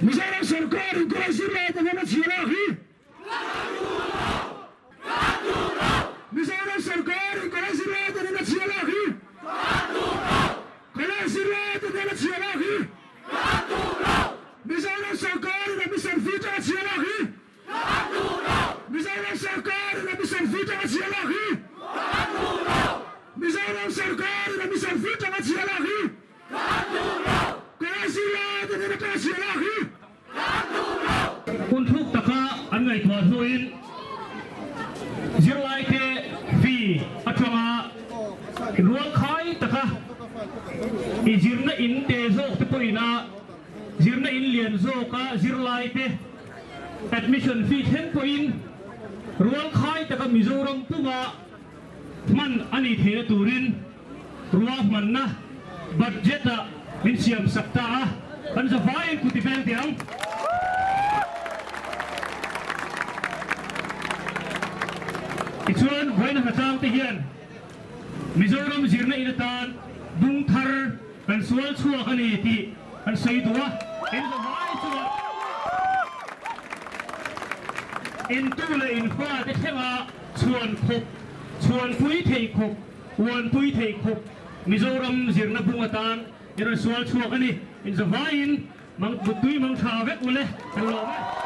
Mizoram sorkar in kawng zirlai te hmana chhia lak hi Mizoram sorkar in kawng zirlai te hmana chhia lak hi Kawng zirlai te hmana chhia lak hi Mizoram sorkar in admission fee tanga chhia lak hi Mizoram sorkar in admission fee tanga chhia lak hi Mizoram sorkar in admission fee tanga chhia lak hi Hun thluk taka an ngaihtuah hnuin zirlaite fee atanga rualkhai taka i zirna in te zawk te pawhin a zirna in lian zawka zirlaite admission fee thleng pawhin rualkhai taka Mizoram puma hman a nih theihna turin ruahmanna budget ah min siam sak ta a, kan za vaiin kuti vel teh ang. Tichuan, vawiin hna te hian Mizoram zirna in atan bung thar kan sual chhuak a ni tih kan sawi duh a, in za vai chungah intu leh infa te thlenga chhuan khawp, chhuanpui thei khawp, uanpui thei khawp Mizoram zirna bung atan i rawn sual chhuak a ni. Inzavaiin mang muttui mang tha vek ule kan lawm e.